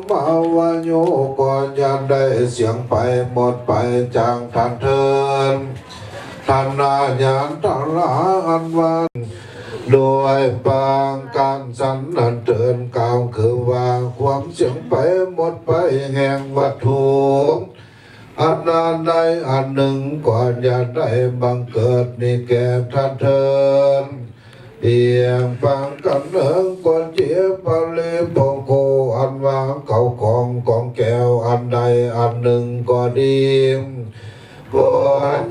ມາວະໂຍ ກໍຢ່າໄດ້ເສຍງໄປໝົດໄປຈາກທ່ານເທີ້ນ. ທ່ານນາຍານຕະລາອັນວ່າ ໂດຍປະການສັນນັ້ນເທີ້ນ ກ່າວຄືວ່າຄວາມເສຍງໄປໝົດໄປແຫ່ງວັດຖຸ ອັນອັນໃດອັນໜຶ່ງ ກໍຢ່າໄດ້ບັງເກີດມີແກ່ທ່ານເທີ້ນ. ອີກປະການໜຶ່ງ ໂກດເຈມປາລິໂພໂຄ ອັນວ່າເຂົ້າຂອງກອງແກ້ວອັນໃດອັນໜຶ່ງກໍດີ ກໍ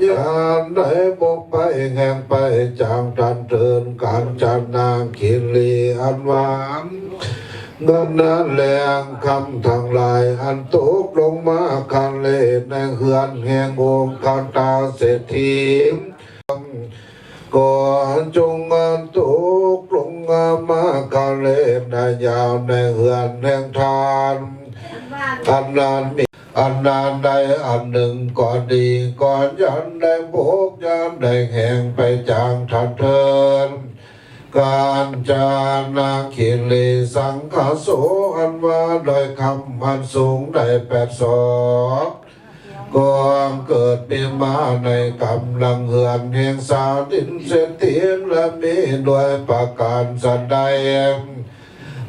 ຢ່າໄດ້ບົກໄປແຫ່ງໄປຈາກທ່ານເທີ້ນ. ການຈະນາຄີລີອັນວ່າ ເງິນແລະຄຳທັງຫຼາຍອັນຕົກລົງມາຄະເລໃນເຮືອນແຫ່ງອົງຄະຕາເສດຖີ ກໍຈົ່ງຕົກລົງມາຄະເລໃນຍາມໃນເຮືອນແຫ່ງທ່ານ ອັນນັ້ນມີ ອັນອັນໃດອັນໜຶ່ງກໍດີ ກໍຢ່າໄດ້ບົກ ຢ່າໄດ້ແຫ່ງໄປຈາກທ່ານເທີ້ນ. ການຈະນາຄີລີສັງຄະໂສ ອັນວ່າດ້ອຍຄຳອັນສູງໄດ້ແປດສອກ ກໍເກີດມີມາໃນກຳລັງເຮືອນແຫ່ງຊາວດິນເສດຖີ ແລະ ມີດ້ວຍປະການສັນໃດ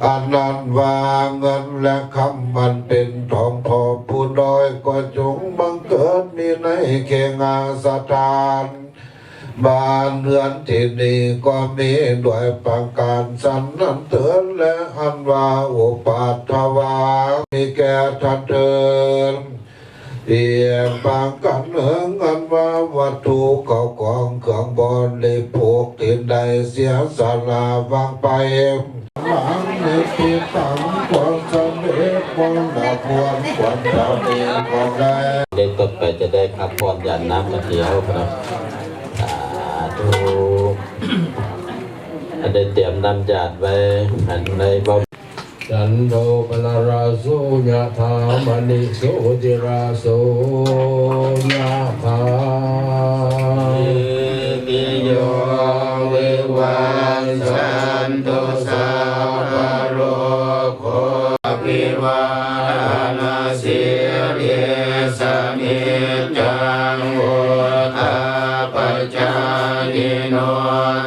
ອັນນັ້ນວ່າເງິນແລະຄຳອັນເປັນທອງພໍ່ຜູ້ນ້ອຍ ກໍຈົ່ງບັງເກີດມີໃນເຂຫະສະຖານ ບ້ານເຮືອນທີ່ນີ້ກໍມີດ້ວຍປະການສັນນັ້ນເທີ້ນ ແລະ ອັນວ່າອຸປັດຖະວາມີແກ່ທ່ານເທີ້ນ. ອີກປະການໜຶ່ງ ອັນວ່າວັດຖຸເຂົ້າຂອງເຄື່ອງບໍລິໂພກທີ່ໄດ້ເສຍສະຫຼະວາງໄປ ຫຼັງນິດຕິຕັງ ຄວາມສຳເລັດ ຄວາມລະຄວນ ຄວາມປານີຂອງໄດ້ ເລກຕໍ່ໄປຈະໄດ້ຮັບພອນຢາດນ້ຳກະເທຍເນາະ ສາທຸ ອັນໄດ້ຕຽມນ້ຳຢາດໄວ້ ອັນໄດ້ເວົ້າ ຈັນໂທປະນະລະໂສ ຍະຖາມະນິໂຊຕິລະໂສ ຍະຖາ ຕິໂຍ ວິວັດສັນຕຸ ສັບພະໂລໂຄ ອະພິວາທະນະສີລິສະນິດຈັງ ວຸດທາປະຈາຍິໂນ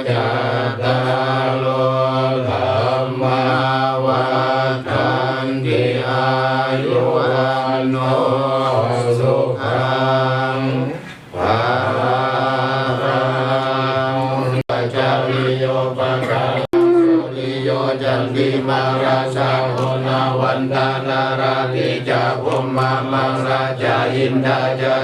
ຈັດຕາໂລ ທຳມາ ວັດທັນຕິ ອາຍຸ ວັນໂນ ສຸຂັງ ພະລັງ ຈະລິໂຍ ປະກາ ສຸລິໂຍ ຈັນຕິມາ ລາຊາ ໂຫນາ ວັນທາ ນາລາ ທີ ຈະ ພົມມະ ມາລາ ຈະ ອິນດາ ຈະ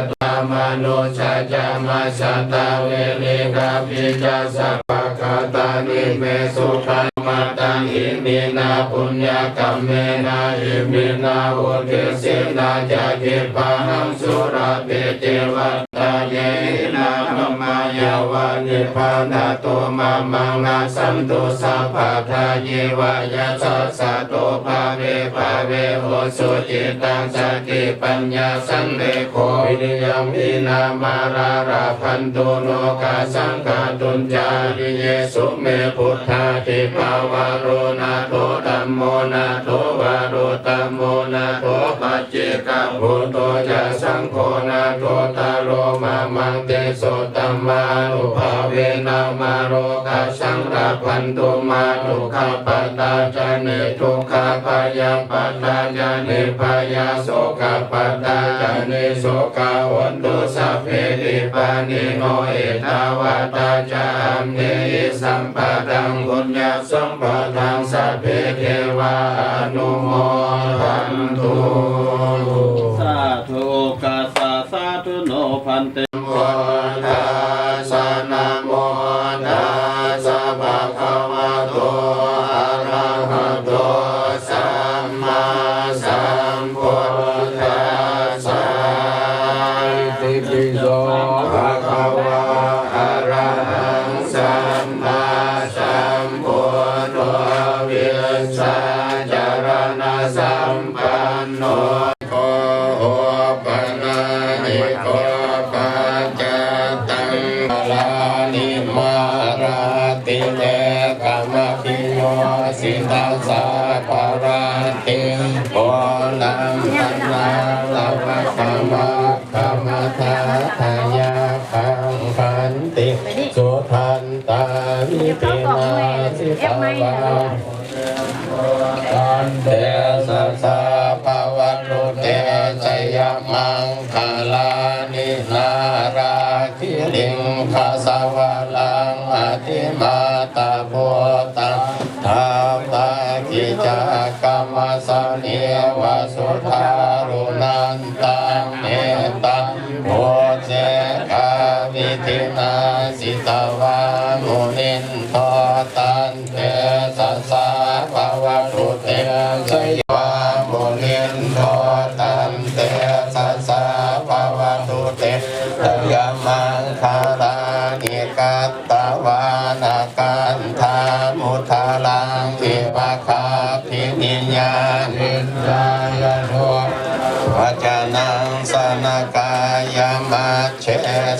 ມະນຸດສາ ຈະ ມະສະຕາ ເວເລ ກາ ປິ ຈະ ສະ ພະກະຕາ ນິ ເມ ສຸ ຕາ ມະ ຕະ ອິ ມິ ນາ ປຸນຍະ ກຳ ເມ ນະ ອິ ມິ ນາ ອຸ ເກ ຊິ ນາ ຈະ ກິບ ປະ ຫັງ ສຸ ລາ ປິ ເຈ ວັດ ຕາ ເຍ ຫິ ນາ ທຳມາ ຍາ ວະ ນິບ ພາ ນະ ໂຕ ມະ ມັງ ນະ ສັນ ຕຸ ສັບ ພະ ທາ ເຍ ວະ ຍະ ສະ ສະ ໂຕ ພະ ເວ ພະ ເວ ໂຫ ສຸ ຈິດ ຕັງ ສະ ຕິ ປັນຍາ ສັນ ເລ ໂຄ ວິ ລິ ຍັງ ຫິ ນາ ມາ ລາ ລາ ພັນ ຕຸ ໂນ ກາ ສັງ ກາ ຕຸນ ຈາ ລິ ເຍ ສຸ ເມ ພຸດທາ ທິ ພາ ວະ ໂຣ ນາ ໂທ ທຳ ໂມ ນາ ໂທ ວະ ໂຣ ທຳ ໂມ ນາ ໂທ ປັດ ເຈກະ ພຸດໂທ ຈະ ສັງ ໂຄ ນາ ໂທ ຕະ ໂລ ມະ ມັງ ເຕ ໂສ ທຳ ມາ ນຸ ພາ ເວ ນາ ມາ ໂລ ກະ ສັງ ລະ ພັນ ຕຸ ມາ ທຸ ຂະ ປະ ຕາ ຈະ ນິ ທຸກ ຂະ ພະ ຍາ ປະ ຕາ ຈະ ນິ ພະ ຍາ ໂສ ກະ ປະ ຕາ ຈະ ນິ ໂສ ກາ ໂຫນ ຕຸ ສັບ ເພ ວິ ປາ ນິ ໂນ ເອ ຕາ ວະ ຕາ ຈະ ອັມ ເນ ຫິ ສຳ ປະ ທັງ ປຸນຍະ ສຳປະ ທັງ ສັບ ເພ ເທ ວາ ອະ ນຸ ໂມ ທັນ ຕຸ ສາ ທຸ ໂອກາສະ ສາ ທຸ ໂນ ພັນເຕ ໂມ ຕັດສະ ນະ ໂມ ຕັດສະ ພະ ຄະ ວະ ໂຕ ອະ ຣະ ຫະ ໂຕ ສຳ ມາ ສຳ ພຸດ ທັດ ສະ ອິ ຕິ ປິ ໂສ ພະ ຄະ ວາ Taṃ tejasā bhavatu te jayamaṅgalāni. Nāḷāgiriṃ gajavaraṃ atimattabhūtaṃ dāvaggicakkamasanīva sudāruṇantaṃ mettambusekavidhinā jitavā munindo taṃ tejasā bhavatu te jaya- munindo taṃ tejasā bhavatu te jayamaṅgalāni. Katvāna kaṭṭhamudaraṃ iva gabbhinīyā ciñcāya duṭṭhavacanaṃ janakāyamajjhe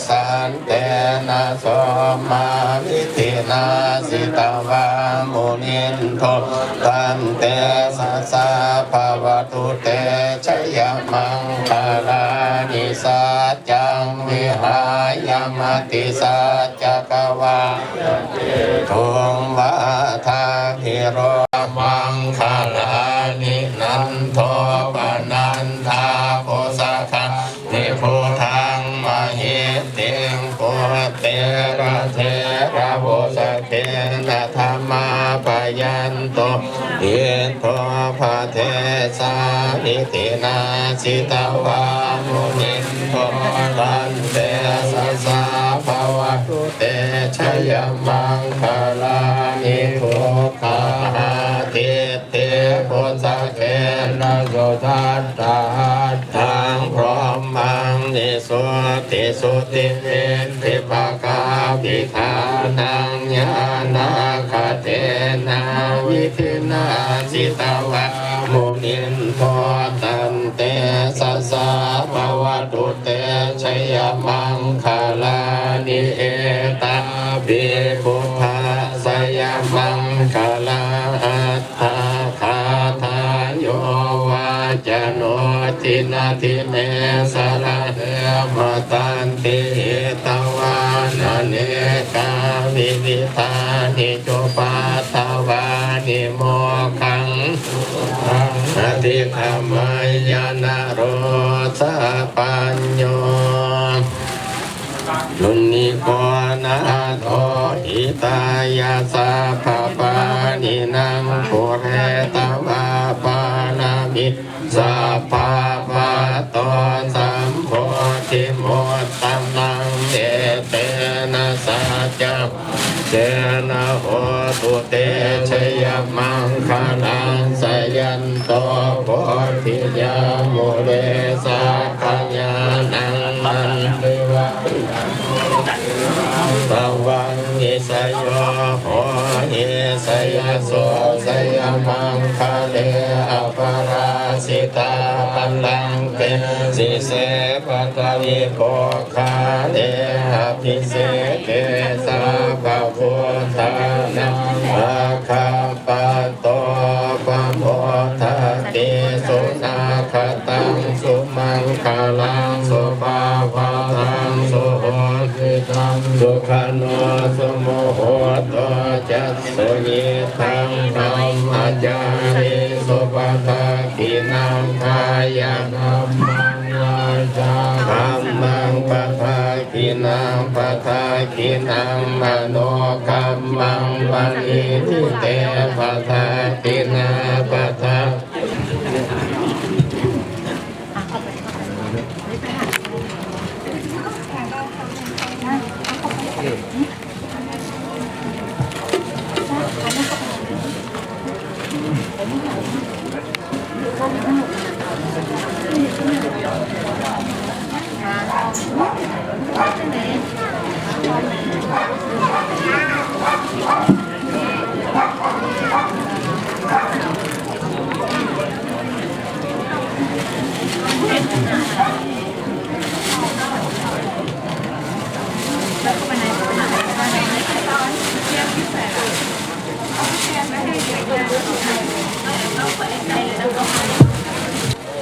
santena somavidhinā jitavā munindo taṃ tejasā bhavatu te jayamaṅgalāni. Saccaṃ vihāya matisaccakavādaketuṃ vādābhiropitamanaṃ maṅgalāni. Nandopanandabhujagaṃ vibudhaṃ mahiddhiṃ puttena therabhujagena damāpayanto iddhūpadesavidhinā jitavā munindo taṃ tejasā bhavatu te jayamaṅgalāni. Duggāhadiṭṭhibhujagena sudaṭṭhahatthaṃ brahmaṃ visuddhijutimiddhibakābhidhānaṃ ñāṇāgadena vidhinā jitavā munindo taṃ tejasā bhavatu te jayamaṅgalāni. Etāpi buddhajayamaṅgalaaṭṭhagāthā yo vācano dinadine sarate matandī hitvānanekavividhāni cupaddavāni mokkhaṃ sukhaṃ adhigameyya naro sapañño. Tuṇhī yo nātho hitāya sabbapāṇinaṃ pūretvā pāramī sabbā patto sambodhimuttamaṃ. Etena saccavajjena hotu te jayamaṅgalaṃ. Jayanto bodhiyā mūle sakyānaṃ nandivaḍḍhano evaṃ tvaṃ vijayo hohi jayassu jayamaṅgale. Aparājitapallaṅke sīse paṭhavipokkhare abhiseke sabbabuddhānaṃ aggappatto pamodati. Sunakkhattaṃ sumaṅgalaṃ supabhātaṃ suhuṭṭhitaṃ sukhaṇo sumuhutto ca suyiṭṭhaṃ brahmacārisu padakkhiṇaṃ kāyakammaṃ vācākammaṃ padakkhiṇaṃ padakkhiṇaṃ manokammaṃ paṇidhī te padakkhiṇā padak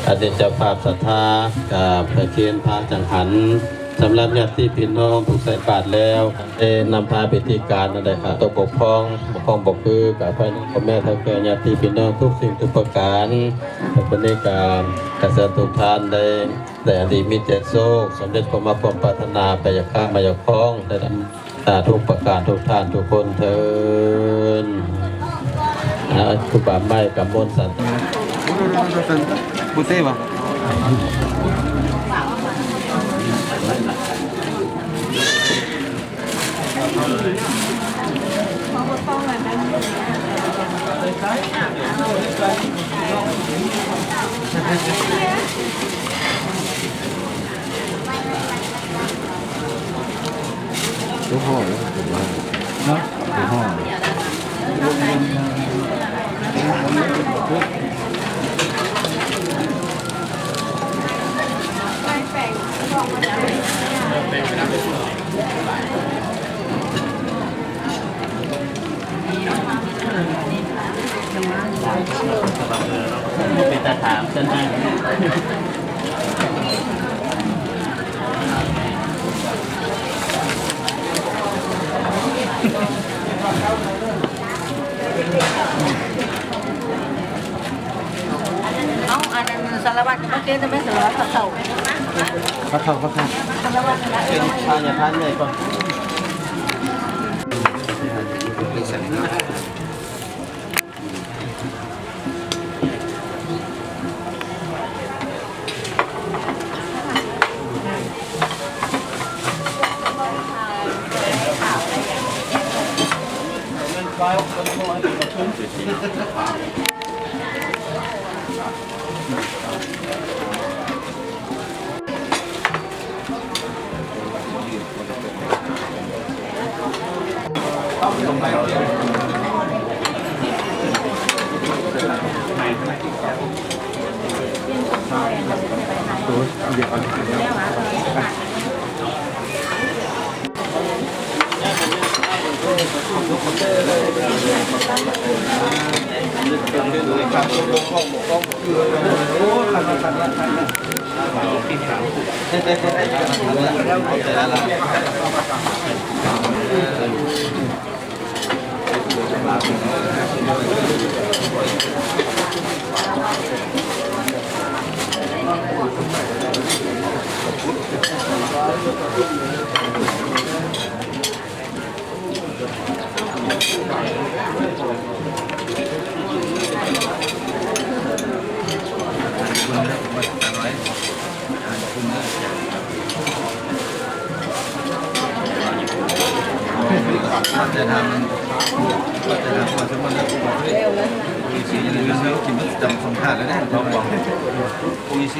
ອັນນີ້ເຈົ້າພາບສັດທາກະປະເຄນພະຈັງຫັນ ສຳລັບຍາດຕິພີ່ນ້ອງຜູ້ໃສ່ບາດແລ້ວ ໄດ້ນຳພາພິທີການ ອັນໃດຂາດຕົກບົກຜ່ອງ ບົກຜ່ອງບໍ່ຄື ກະພາຍໃນພໍ່ແມ່ເຖົ້າແກ່ຍາດຕິພີ່ນ້ອງທຸກສິ່ງທຸກປະການ ແລະ ບັດນີ້ກະຂໍເຊີນທຸກທ່ານໄດ້ ແຕ່ດີມີແຕ່ໂຊກ ສຳເລັດຄວາມມັກຄວາມປາດຖະໜາ ໄປຢາກຄ້າມາຢາກຄອງ ໄດ້ນຳ ສາທຸປະການທຸກທ່ານທຸກຄົນເທີນ. ອ່າ ຄູບາໄມ້ກຳມົນສັນ ບຸເຊວະ. ບໍ່ພໍແລ້ວ ເນາະ ບໍ່ພໍ. ເປັນຕາຖາມຊັ້ນນະ. ເອົ້າ ອັນນັ້ນສາລະວັດ ມາເກນໄດ້ໄໝ? ສາລະວັດ ພະເຖົ້າ ພະເຖົ້າ ພະເຖົ້າ ສາລະວັດ ເປັນພະຍາທ່ານໃຫຍ່ກ່ອນ. ໂອ້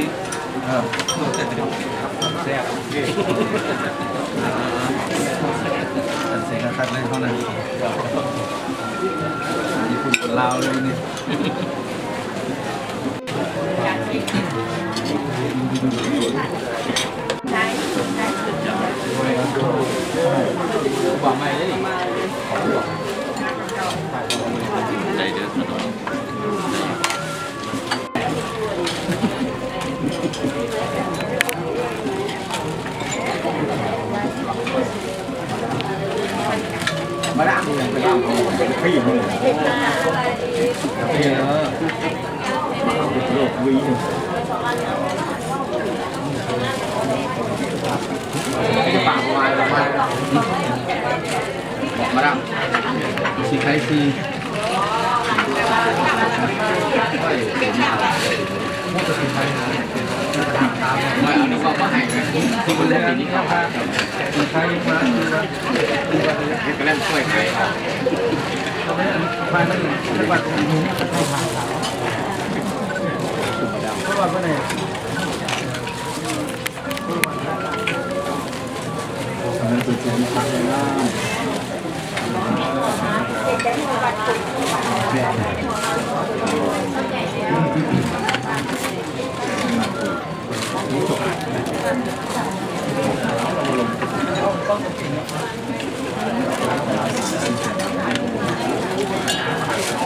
ຍ ແຊບ ເສຍງຄັກເລີຍເຮົານະ ຍີ່ປຸ່ນກັບລາວເລີຍນີ້. ມາດາມ ຊິຂາຍສີ່ ໂອ້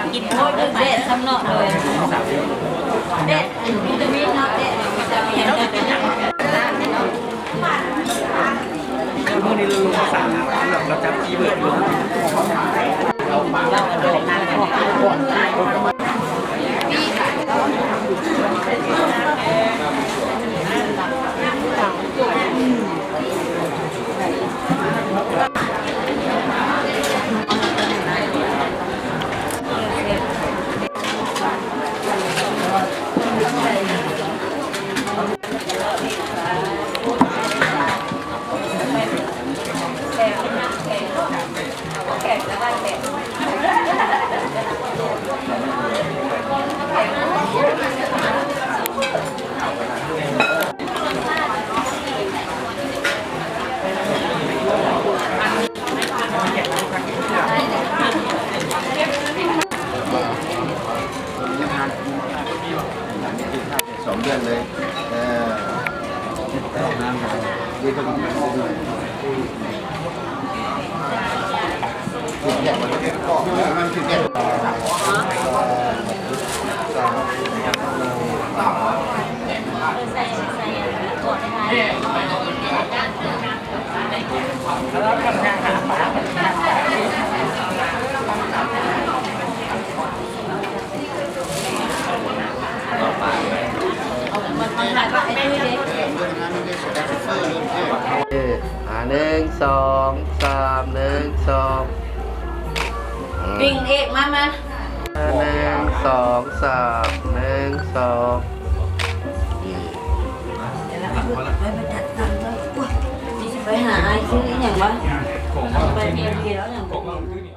ກິນໂອ້ຍ ແດດຊ້ຳເນາະ ໂດຍ ແດດ ວິຕາມິນເນາະ ແດດ ວິຕາມິນ. ມື້ນີ້ລາວລົງພາສາລາວ ລາວຈັບຈີເບີດຢູ່. ສອງເດືອນເລີຍ ເອີ ເອີ ອ່າ ໜຶ່ງ ສອງ ສາມ ໜຶ່ງ ສອງ ອືມ ປິງເອກມາ ມາ ໜຶ່ງ ສອງ ສາມ ໜຶ່ງ ສອງ ນີ້ ໄປຫາອ້າຍຊື້ອີ່ຫຍັງວະ ໄປເປັນເກລຫຍັງ.